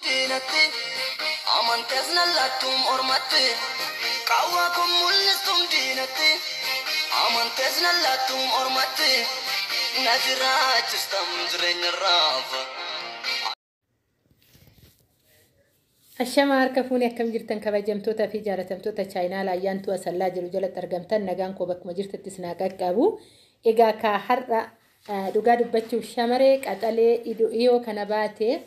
Diinatti amantees na laattuum ormatti, qaawwaa kun mul'istuum diinatti, amantees na laattuum ormatti, na jiraachistam jireenya raafa. Ashama harka fuunee, akkam jirtan kabajamtoota fi jaalatamtoota chaayinaa Laayyaantuu Asallaa jiru jalatti argamtan? Nagaan koo bakkuma jirtattis naa qaqqabu. Egaa ka har'a dhugaa dubbachuuf shamaree qaxalee dhiyoo kana baate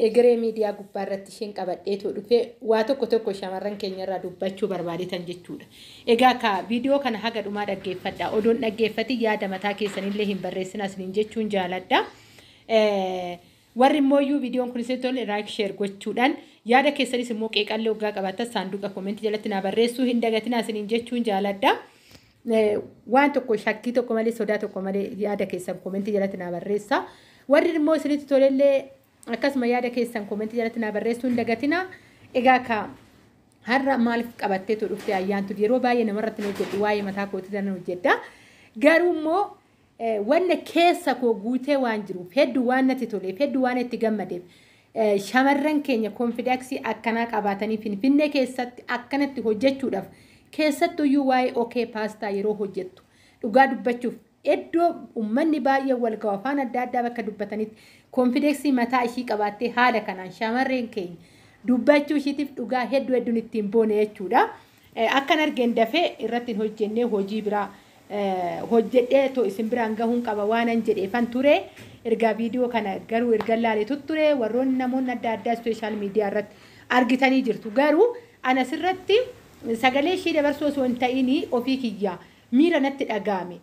egeree miidiyaa gubbaa irratti isheen qabadheetu dhufee waa tokko tokko shamarran keenyarraa dubbachuu barbaadetan jechuudha. Egaa ka viidiyoo kana haga dhumaa dhaggeeffadha. Odoon dhaggeeffati yaada mataa keessanillee hin barreessinaa isiniin jechuun jaaladha. Warri immoo viidiyoon kun isin tole like, share gochuudhaan, yaada keessanis immoo qeeqallee hoggaa qabaattan saanduqa koomentii jalatti naa barreessuu hin dagatinaa isiniin jechuun jaaladha. Waan tokko shakkii tokko malee, sodaa tokko malee yaada keessan koomentii jalatti naa barreessa. Warri immoo isinitti tolellee akkasuma yaada keessan koomentii jalatti naa barreessuu hin dagatinaa. Egaa ka har'a maaliif qabatteetu dhufte Ayyaantu? Yeroo baay'ee namarratti hin hojjedhu, waa'ee mataa kootii nan hojjedha. Garuu immoo wanna keessa koo guutee waan jiruuf, hedduu waan natti toleef, hedduu waan itti gammadeef, shamarran keenya konfideeksii akkanaa qabaatanii Finfinnee keessatti akkanatti hojjechuudhaaf, keessattuyyuu waa'ee okee paastaa yeroo hojjettu, dhugaa dubbachuuf iddoo uummanni baay'ee wal ga'u, afaan adda addaa bakka dubbatanitti konfideeksii mataa ishii qabaattee haala kanaan shamarreen keenya dubbachuu ishiitiif dhugaa hedduu hedduun ittiin boone jechuudha. Akkan argeen dafee irratti hin hojjennee, hojii biraa hojjedhee too isin biraan gahuun qaba waanan jedheefan ture. Ergaa viidiyoo kana garuu erga laaleetu ture, warroonni namoonni adda addaa sooshaal miidiyaa irratti argitanii jirtu. Garuu ana asirratti sagalee ishii dabarsuu osoo hin ta'in ofii kiyyaa miira natti dhaga'ame.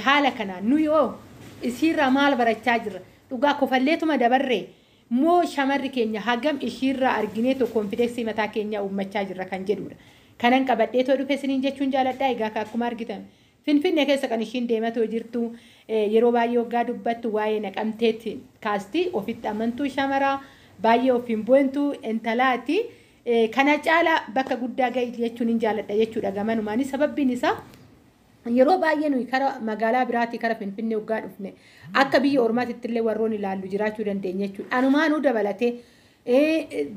Haala kanaan nu yoo isiirraa maal barachaa jirra? Dhugaa kofalleetuma dabarree moo shamarri keenya hagam ishiirraa argineetu konfideeksii mataa keenyaa uummachaa jirra kan jedhudha. Kanan qabadheetoo dhufe isiniin jechuun jaaladha. Egaa akkuma argitan Finfinnee keessa kan ishiin deematoo jirtu, yeroo baay'ee waggaa dubbattu waa'ee Naqamteetti kaasti. Ofitti amantuu shamaraa baay'ee ofiin boontu intalaati. Kana caalaa bakka guddaa gahi jechuun hin jaaladha jechuudha gamanumaani. Sababbiin isaa yeroo baay'ee nuyi kara magaalaa biraatii kara Finfinnee waggaa dhufne akka biyya ormaatitti illee warroon ilaallu jiraachuu dandeenya jechuudha. Anumaanuu dabalatee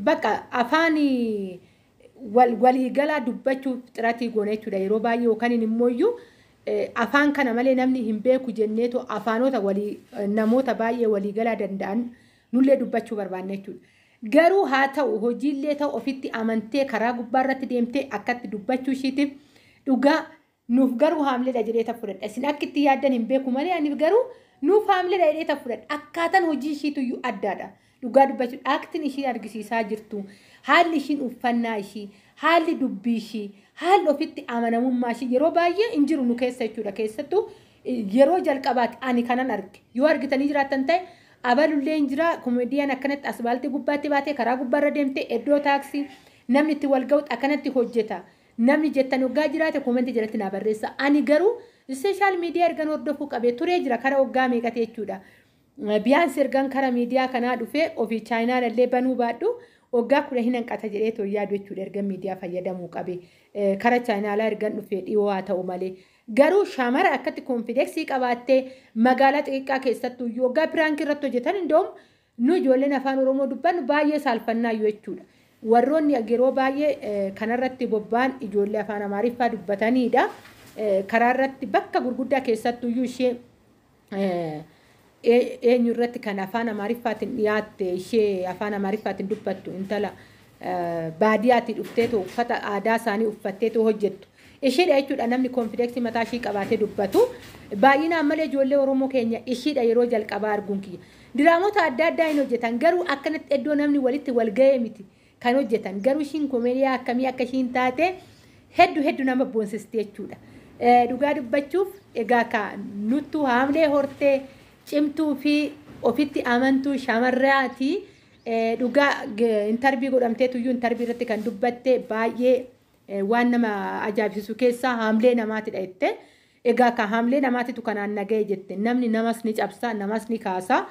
bakka afaan waliigalaa dubbachuuf xiratii goone jechuudha yeroo baay'ee, yookaan immoo afaan kana malee namni hin beeku jenneetu afaanota walii namoota baay'ee waliigalaa danda'an nullee dubbachuu barbaanne jechuudha. Garuu haa ta'u, hojiillee ta'u, ofitti amantee karaa gubbaa irratti deemtee akkatti dubbachuu ishiitiif dhugaa nuuf garuu haamleedha jedhee ta fudhadha. Isin akka itti yaaddan hin beeku malee ani garuu nuuf haamleedha jedhee ta fudhadha. Akkaataan hojii ishiituyyuu addaadha. Dhugaa dubbachuu aaktiin ishii argisiisaa jirtu, haalli ishiin uffannaa ishii, haalli dubbii ishii, haalli ofitti amanamummaa ishii yeroo baay'ee hin jiru nu keessa jechuudha. Keessattuu yeroo jalqabaati ani kanan arge. Yoo argitanii jiraattan ta'e, abalullee hin jira komediyaan akkanatti asfaaltii gubbaatti baatee karaa gubbaarra deemtee iddoo taaksii namni itti wal ga'utti akkanatti hojjeta. Namni jettan waggaa jiraate koomentii jalatti naa barreessa. Ani garuu sooshaal miidiyaa ergan hordofuu qabee turee jira kara waggaa meeqate jechuudha. Biyaansi ergan kara miidiyaa kanaa dhufee ofii chaayinaa banuu baadhu waggaa 10 hin hanqata jedhee too yaadu jechuudha, ergan miidiyaa fayyadamuu qabe. Kara chaayinaalaa ergan dhufee dhiyoo haa ta'u malee. Garuu shamara akkatti konfideeksii qabaattee magaalaa xixiqqaa keessattuu waggaa piraankii irratti hojjetan, indoom nu ijoolleen afaan Oromoo dubbannu baay'ee saalfannaayyuu jechuudha. Warroonni yeroo baay'ee kanarratti bobba'an ijoollee afaan Amaariffaa dubbatanidha. Karaa irratti bakka gurguddaa keessattuyyuu ishee eenyu irratti kan afaan Amaariffaatiin dhiyaatte, ishee afaan Amaariffaatiin dubbattu, intala baadiyyaatti dhufteetu uffata aadaa isaanii uffatteetu hojjettu. Ishiidha jechuudha namni konfideeksii mataa ishii qabaatee dubbatu. Baay'inaan malee ijoollee Oromoo keenya ishiidha yeroo jalqabaa arguun kiyya. Diraamota adda addaa hin hojjetan, garuu akkanatti iddoo namni walitti wal ga'ee miti kan hojjetan. Garuu ishiin komeediyaa akkamii akka ishiin taate hedduu hedduu nama boonsisti jechuudha. Dhugaa dubbachuuf egaa ka nuttu haamlee hortee cimtuu fi ofitti amantuu shamarraati. Dhugaa intarvii godhamteetuyyuu intarvii irratti kan dubbatte baay'ee waan nama ajaa'ibsiisu keessaa haamlee namaatidha jette. Egaa ka haamlee namaatitu kanaan naga'e jette. Namni namas ni cabsa, namas ni kaasa.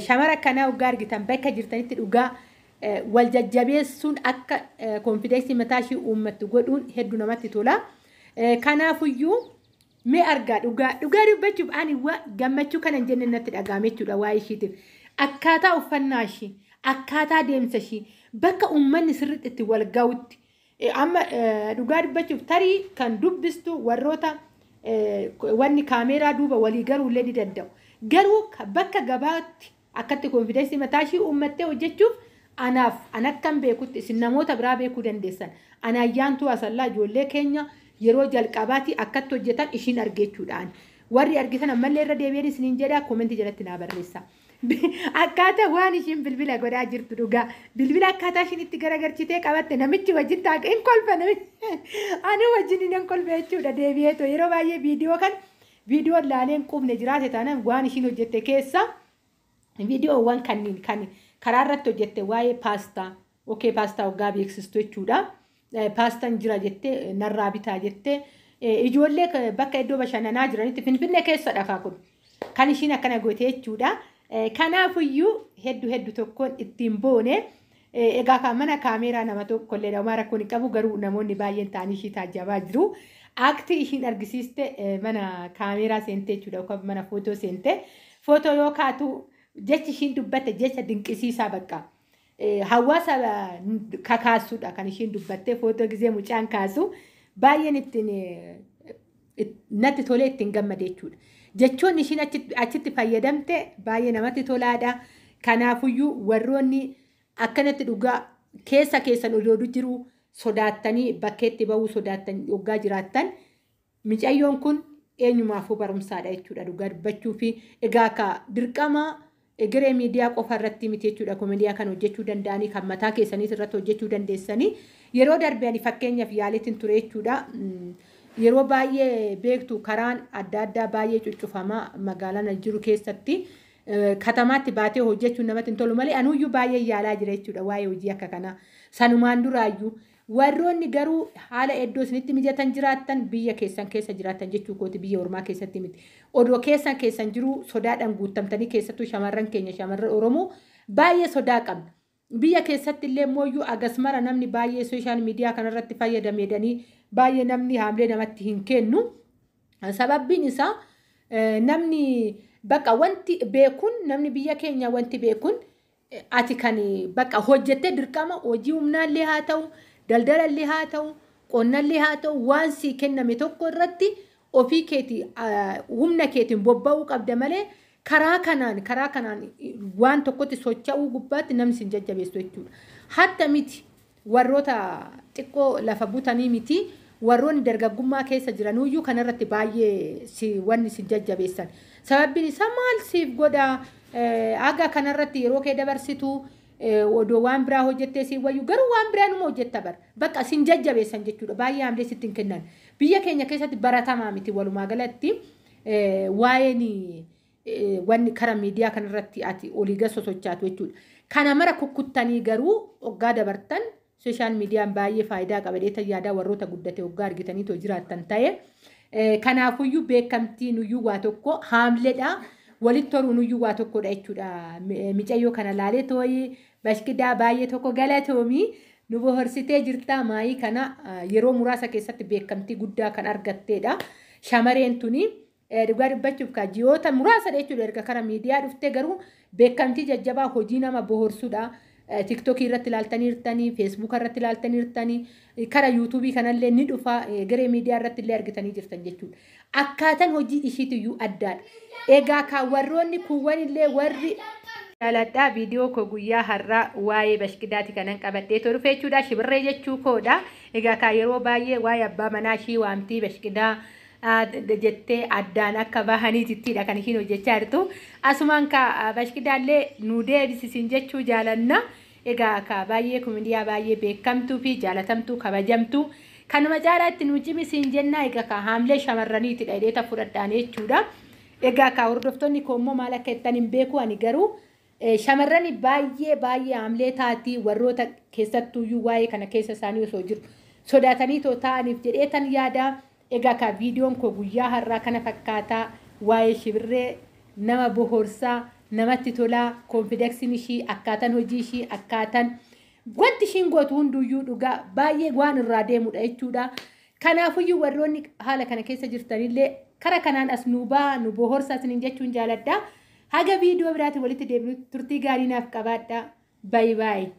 Shamara akkanaa waggaa argitan bakka jirtanitti dhugaa wal jajjabeessuun akka konfideensii mataa ishii uummattu godhuun hedduu namatti tola. Kanaafuyyuu mee argaa, dhugaa dhugaa dubbachuuf ani gammachuu kana hin jenne natti dhaga'ame jechuudha waa'ee ishiitiif. Akkaataa uffannaa ishii, Akkaataa deemsa ishii bakka uummanni sirriitti itti wal ga'utti amma dhugaa dubbachuuf tarii kan dubbistu warroota wanni kaameeraa duuba walii garuu illee ni danda'u. Garuu bakka gabaatti akkatti konfidensii mataa ishii uummattee hojjechuuf anaaf an akkan beekutti isin namoota biraa beekuu dandeessan. Ana Ayyaantuu Asallaa ijoollee keenya yeroo jalqabaatti akkatti hojjetan ishiin argechuudhaan. Warri argitan ammallee irra deebi'een isiniin jedhaa koomentii jalatti naa barreessa. Akkaataa waan ishiin bilbila godhaa jirtu dhugaa. Bilbila akkaataa ishiin itti garagarchitee qabatte namichi wajjin taa'e hin kolfa namichi. Ani wajjin hin kolfa jechuudha deebi'eetu yeroo baay'ee viidiyoo kan viidiyoo laaleen quufne jiraate taanaan waan ishiin hojjette keessa viidiyoowwan kanneen kan karaa irratti hojjette waa'ee paastaa okee paastaa hoggaa beeksistu jechuudha. Paastaan jira jettee narraa bitaa jettee ijoollee bakka iddoo bashannanaa jiranitti Finfinnee keessadha kaa kun kan ishiin akkana goote jechuudha. Kanaafiyyuu hedduu hedduu tokkoon ittiin boone egaa kan mana kaameeraa nama tokkollee nama rakkoon hin qabu garuu namoonni baay'een ta'anii ishii taajjabaa jiru. Akti ishiin argisiiste mana kaameeraa seentee jechuudha yookaan mana footoo seentee footoo yoo kaatu jechi ishiin dubbatte jecha dinqisiisaa bakka. Hawaasa kakaasuudha kan ishiin dubbatte footoo gizee mucaan kaasu baay'een ittiin natti tolee ittiin gammade jechuudha. Jechoonni ishiin achitti fayyadamte baay'ee namatti tolaadha. Kanaafuyyuu warroonni akkanatti dhugaa keessa keessan odoo jiru sodaattanii bakkeetti bahuu sodaattan hoggaa jiraattan micayyoon kun eenyumaafuu barumsaadha jechuudha dhugaa dubbachuu fi egaa akka dirqama egeree miidiyaa qofa irratti miti jechuudha koomediyaa kan hojjechuu danda'anii kan mataa keessaniis irratti hojjechuu dandeessanii yeroo darbe ani fakkeenyaaf yaaliitiin ture jechuudha. Yeroo baay'ee beektu karaan adda addaa baay'ee cuccufamaa magaalaa jiru keessatti katamaatti baatee hojjechuun namatti hin tolu malee anuyyuu baay'ee yaalaa jira jechuudha waa'ee hojii akka kanaa. Sanumaan duraayyuu warroonni garuu haala iddoo isinitti mijatan jiraattan biyya keessan keessa jiraattan jechuu kooti biyya ormaa keessatti miti. Odoo keessan keessan jiru sodaadhaan guutamtanii keessattuu shamarran keenya shamarran Oromoo baay'ee sodaa qabna. Biyya keessatti illee mooyyuu agasmara namni baay'ee sooshaal miidiyaa kanarratti fayyadameedhanii baay'ee namni haamlee namatti hin kennu. Sababbiin isaa namni bakka wanti beekuun namni biyya keenya wanti beekuun ati kan bakka hojjettee dirqama hojii humnaallee haa ta'u daldalallee haa ta'u qonnallee haa ta'u waan sii kenname tokko irratti ofii keetii humna keetiin bobba'uu qabda malee karaa kanaan waan tokkotti socho'uu gubbaatti namni sin jajjabeessu jechuudha. Hatta miti warroota xiqqoo lafa butanii miti warroonni dargaggummaa keessa jiranuyyuu kanarratti baay'ee si wanni sin jajjabeessan. Sababbiin isaa maal siif godha aga kanarratti yeroo kee dabarsitu odoo waan biraa hojjettee siin wayyu garuu waan biraa numa hojjetta bara bakka sin jajjabeessan jechuudha baay'ee haamlee sitti hin kennan. Biyya keenya keessatti baratamaa miti walumaa galatti waa'een wanni karaa miidiyaa kanarratti ati olii gad sosochaatu jechuudha. Kana mara kukkuttanii garuu hoggaa dabartan sooshaal miidiyaan baay'ee faayidaa qaba jedhee yaadaa warroota guddate hoggaa argitanii too jiraattan ta'e. Kanaafuyyuu beekamtiin iyyuu waa tokko haamleedha. Walitti toruun iyyuu waa tokkodha jechuudha. Micayyoo kana laalee tooyi bashkidaa baay'ee tokko galatoomii nu boharsitee jirta maayii kana yeroo muraasa keessatti beekamtii guddaa kan argatteedha. Shamareen tuni dhugaa dubbachuuf ka ji'oota muraasadha jechuudha erga kara miidiyaa dhuftee garuu beekamtii jajjabaa hojii nama boharsuudha. Tiktookii irratti ilaaltanii jirtanii, feesbuuka irratti ilaaltanii jirtanii, kara yuutuubii kanallee ni dhufa, garee miidiyaa irratti illee argitanii jirtan jechuudha. Akkaataan hojii ishiitiyyuu addaadha. Egaa kan warroonni kuuwwan illee warri jaaladhaa viidiyoo koo guyyaa har'aa waa'ee bashkidaati kanan qabadhee dhufe jechuudha. Shibirree jechuu koodha. Egaa kan yeroo baay'ee waa'ee abbaa manaa ishii waamtii bashkidaa jettee addaan akka bahaniitittidha kan ishiin hojjechaa jirtu. Asumaan ka bashkidaallee nu deebisisin jechuu jaalanna. Egaa ka baay'ee koomediyaa baay'ee beekamtuu fi jaalatamtuu kabajamtuu kanuma caalaatti nu cimisiin jennaa. Egaa ka haamlee shamarraniitidha hidheeta fudhadhaan jechuudha. Egaa ka hordoftoonni koo immoo maal akka jettan hin beeku ani garuu shamarrani baay'ee baay'ee haamlee taatii warroota keessattuyyuu waa'ee kana keessa isaanii osoo jiru sodaatanii too ta'aniif jedheetan yaada. Egaa ka viidiyoon koo guyyaa har'aa kana fakkaataa waa'ee shibirree nama bohorsaa namatti tolaa koonfidensiin ishii akkaataan hojii ishii akkaataan wanti ishiin gootu hunduyyuu dhugaa baay'ee waan irraa deemudha jechuudha. Kanaafuyyuu warroonni haala kana keessa jirtanillee kara kanaan as nu ba'a nu bohorsaa isiniin jechuun jaaladha. Haga viidiyoo biraatiin walitti deebinu turtii gaarii naaf qabaadha. Baay baay.